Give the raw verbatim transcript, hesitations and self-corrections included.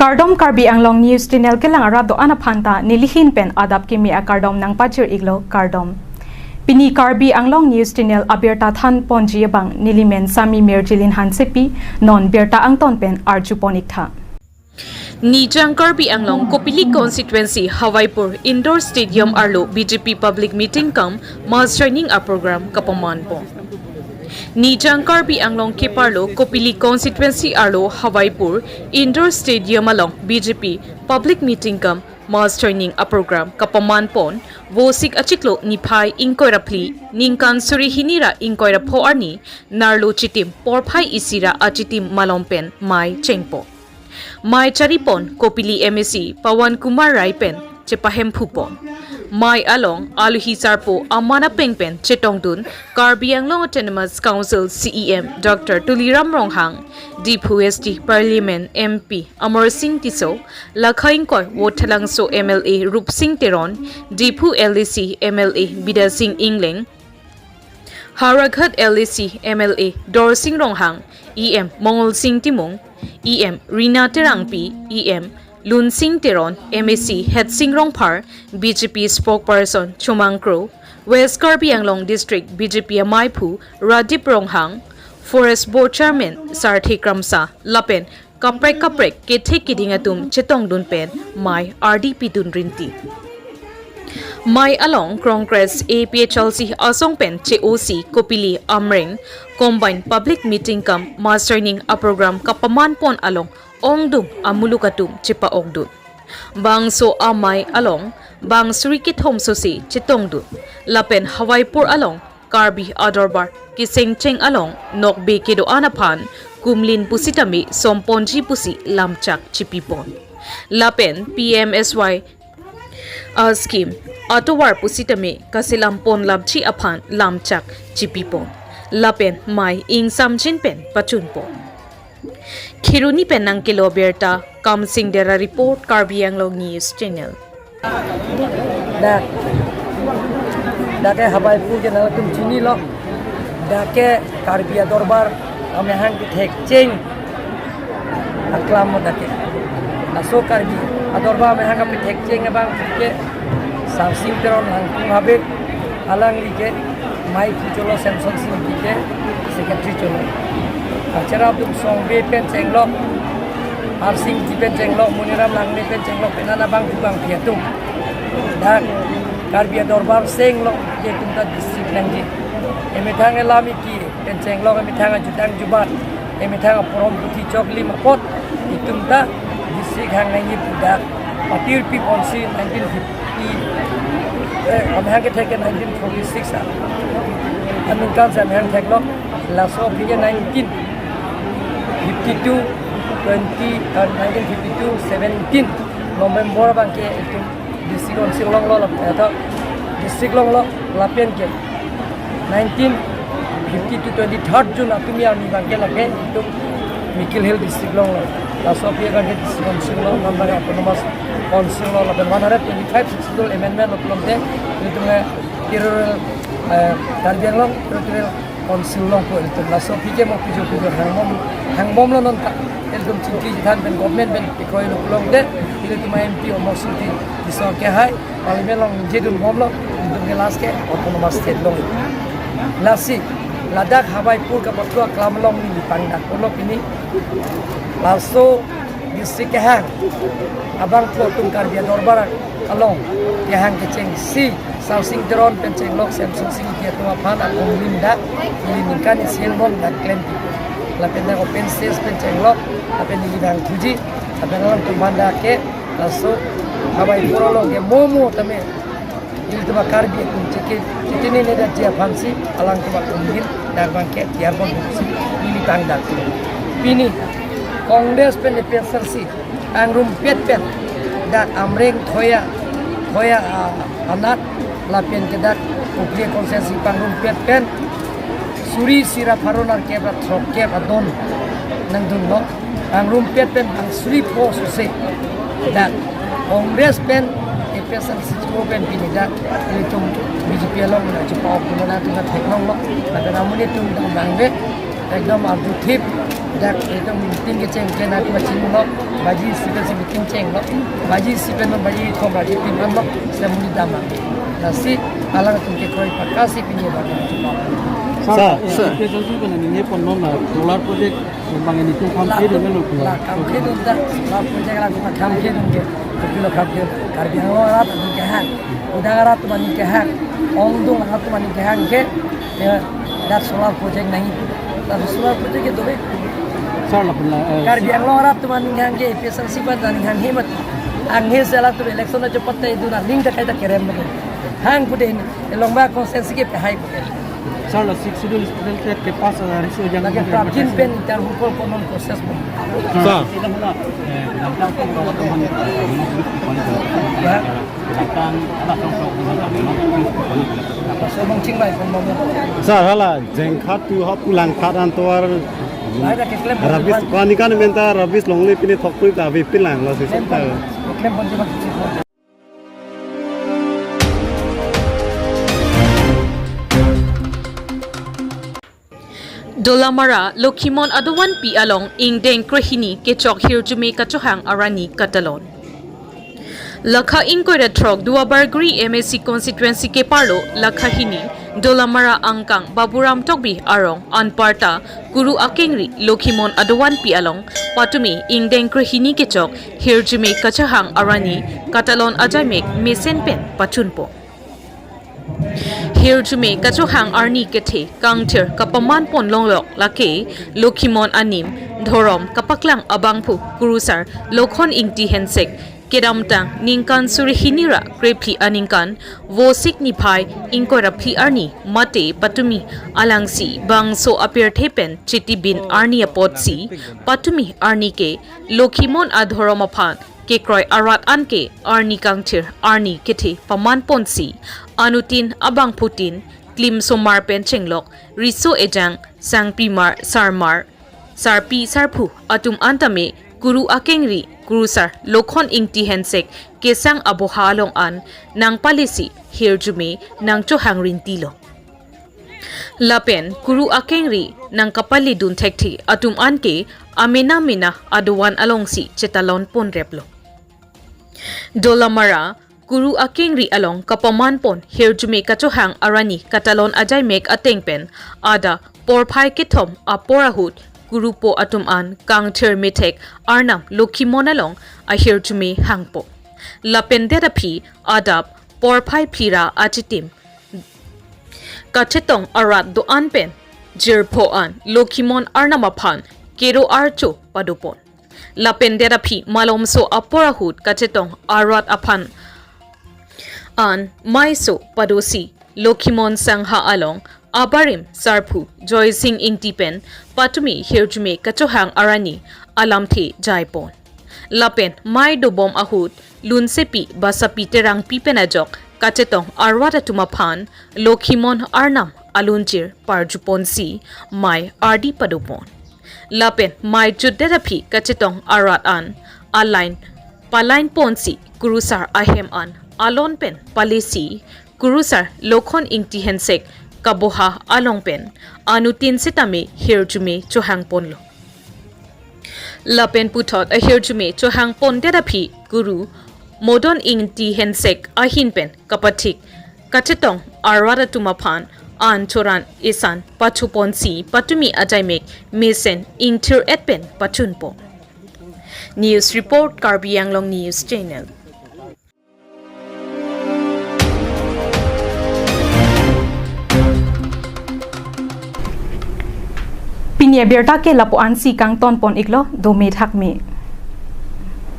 Kardom, Karbi Anglong News Channel kelang arat do-an aphan ta nelihin pen adap kimi akardom nangpajir iklo, kardom. Pini Karbi Anglong News Channel abirta than ponji abang nelimen Sami Mirjilin Hansepi, non birta angton pen arju pon iktha. Nijang Karbi Anglong Kopili Constituency Hawaipur Indoor Stadium arlo B J P Public Meeting cum Mass Joining a program kapaman pon. Nijang Karbi Anglong keparlo Kopili Constituency arlo Hawaipur Indoor Stadium along B J P Public Meeting cum Mass Joining a program kapaman pon, Vosik achiklo niphai ingkoi ra phli, ningkan suri hini ra ingkoi ra pho arni, nerlo chitim porphai isi ra achitim malom pen mei chengpon. Mei charipon Kopili M A C Pawan Kumar Rai pen chepahemphu pon. Mei along alohi sarpo aman apeng pen chetongdun Karbi Anglong Autonomous Council C E M Doctor Tuliram Ronghang, Diphu S T Parliament M P Amarsing Tisso, Lakha ingkoi Voithalangso M L A Rupsing Teron, Diphu L A C M L A Bidya Sing Engleng, Howraghat L A C M L A Dorsing Ronghang, E M Mongolsing Timung, E M Rina Terangpi, E M Lunsing Teron, M A C Hetsing Rongphar, B J P Spokesperson Chomang Kro, West Karbi Anglong District B J P amaiphu Radip Ronghang, Forest Board Chairman Sarthe Kramsa, lapen kaprek kaprek kethek keding atum chetongdun pen mei ardi pidun rinti. Mei along Congress A P H L C asong pen che-osi Kopili Amreng Combined Public Meeting cum Mass Joining a program kapaman pon along ongdung amuluk atum chepa-ongdun. Bangso amei along bang suri kethom sose chetongdun. Lapen Hawaipur along Karbi adorbar kesengcheng along nokbe kedo-an aphan kumlin pusitame somponji pusi lamchak chipipon. Lapen P M S Y a scheme atovar pusitame kasilampon lapji aphan lamchak chipipon. Lapen mei ingsamjin pen pachunpon. Kheroni pen nangkelo birta, Kamsing Dera report, Karbi Anglong News Channel. Dak, dak ke Hawaipur ke nangtum chinilo. Dak ke Karbi adorbar amahang kethekcheng aklam mo dak ke. Laso Karbi adorbar amahang kethekcheng abang ke Sarsing Teron Langkung Habe, alangli ke mei phu cholo, Samson Sing ke secretary cholo. Kachera atum Songbe pen chenglok, Harsing Ji pen chenglok, Muniram Langne pen chenglok, penana bang bang phi atum. Dak Karbi adorbar seng lok ke itum ta district nangji. Emethang elam iki pen chenglok, emethang ajutang jubat, emethang aporom puthi choklim apot itum ta district hang nangji pu dak patirpi ponsi nineteen fifty, eh, amahang kethek ke nineteen forty-six a. Aningkan si amahang theklok, laso aphi ke nineteen fifty-two, twenty, eh, nineteen fifty-two seventeen November abang ke itum District Council longlo, lap-, eh, to, district longlo, lapen ke nineteen fifty-two twenty-third June atum arni abang ke lake itum Mikir Hills District longlo. Laso aphi abang ke District Council lo, non abang ke Autonomous Council lo, lapen one hundred twenty-five Sixth Schedule amendment lo pulote itum, eh, territorial, eh, Karbi Anglong Territorial Council longpo itum. Laso aphi ke mo pijo pijo hangbom, hangbomlo non ta. Itum chingki chethan pen government pen pikroi lo pulote, itum M P Amarsing Tisso ke hai Parliament along jedun bomlo, itum ke last ke Autonomous State long. Lasi, ladak Hawaipur kapathu aklam along neli pangdak pulo pini. Laso district kehang abangphu atum Karbi adorbar along kehang kechengsi Sarsing Teron pen chenglok Samson Sing ke atum aphan akumlin dak ili ningkan isi angbong dak klempi. Lapen dak open stage pen chenglok, lapen ili bang thuji, lapen alangtum aphan dak ke laso Hawaipur along ke mo mo tame ilitum a-Karbi atum cheke, chekene ne dak ji aphansi alangtum akumlin dak abang ke tiar bomsi ili pangdak. Pini Congress pen A P H L C pangrumpet pen dak Amreng Thoya, Thoya, ah, anat, lapen ke dak Kopili constituency pangrumpet pen suri isi ra pharo nerkep ra throkkep adon nangdunlo. Pangrumpet pen bang suri pho sose dak Congress pen A P H L C chiklo pen pini dak ilitum B J P along dak chepa-ok pu nangtum ta theklonglo. Lapen amonit atum dak bangve ekdom arjuthip dak itum meeting kecheng ke nangtum ta chinilo. Baji isi pensi meeting chenglo, baji isi pen non baji kethom ra chitim anlo, seta monit dam nang. Lasi alanglitum kekroi pakka si pini abang. Sir, sir, sir. Sir, sir, sir, pen ningje pon non la solar project abang nelitum kham la, khe dun lo la, kham khe dun ta, solar project la kham khe dun ke, kopilo kham khe, Karbi Anglong arat aning kehang, udang arat atum aning kehang, ongdung arat atum aning kehang ke, ya, dak solar project nangji. Dak solar project ke dove. Sir, lapen la, eh, Karbi Anglong arat atum aning kehang ke, A P H L C aphan aning kehang hemat. Anghe sela tu election ajo patta idu na ning ta kaita kerem na. Hang pute, elong ba constituency ke pehai pute. Sir, la Sixth Schedule special state ke pass, eh, riso jang lake prapjin pen inter hukol konon process mo. Sir. Ya. Sir, hala jengkhat tu hapu langkhat antovar. Rubbish, ko-an ni kan menta rubbish longle pine thokpui ta avi pin langlo si sir ta. Dolamara Lokhimon adovanpi along ingdeng krehini kechok hirjume kachohang arni katalon. Lakha ingkoi ra throk Duarbagori M A C constituency keparlo lakha hini Dolamara angkang Baburam Tokbi arong anparta Kuru akengri Lokhimon adovanpi along patumi ingdeng krehini kechok hirjume kachohang arni katalon ajaimek mesen pen pachunpo. Hirjume kachohang arni kethe kangthir kapaman pon longlok lake Lokhimon anim dhorom kapaklang abangphu Kurusar Lokhon Ingti Hensek kedamtang ningkan suri hini ra krephli aningkan Vosik niphai ingkoi ra phli arni mate patumi alangsi bangso apirthe pen chitibin arni apotsi patumi arni ke Lokhimon adhorom aphan kekroi arat anke arni kangthir arni kethe paman ponsi anutin abangphutin klim somar pen chenglok riso ejang sangpimar sarmar sarpi sarphu atum antame Kuru akengri Kurusar Lokhon Ingti Hensek kesang aboha along an nangpalesi hirjume nangchohang rintilo. Lapen Kuru akengri nangkapaledun thekthe atum anke amena mena adovan alongsi chetalon ponreplo. Dolamara Kuru akengri along kapaman pon hirjume kachohang arni katalon ajaimek ateng pen adap porphai kethom apor ahut Kurupo atum an kangthir methek arnam Lokhimon along ahirjume hangpo. Lapen det aphi adap porphai phli ra achitim kachetong arat do-an pen jirpo an Lokhimon arnam aphan kero archo padopon. Lapen det aphi malomso apor ahut kachetong arat aphan an maiso padosi Lokhimon sangha along abarim sarphu Joysing Ingti pen patumi hirjume kachohang arni alamthe jaipon. Lapen mai dobom ahut Lunsepi Basapi Terangpi pen ajok kachetong arat atum aphan Lokhimon arnam alunjir parjuponsi mai ardi padopon. Lapen mai jutdet aphi kachetong arat an alain palain ponsi Kurusar ahem an alon pen palesi Kurusar Lokhon Ingti Hensek kaboha along pen anutin setame hirjume chohang ponlo. Lapen puthot ahirjume chohang pondet aphi Kuru Modon Ingti Hensek ahin pen kapathik kachetong arat atum aphan an choran isan pachuponsi patumi ajaimek mesen ingthir et pen pachunpo. News report, Karbi Anglong News Channel. Pini abirta ke lapu-ansi kangton pon iklo, dome thakme.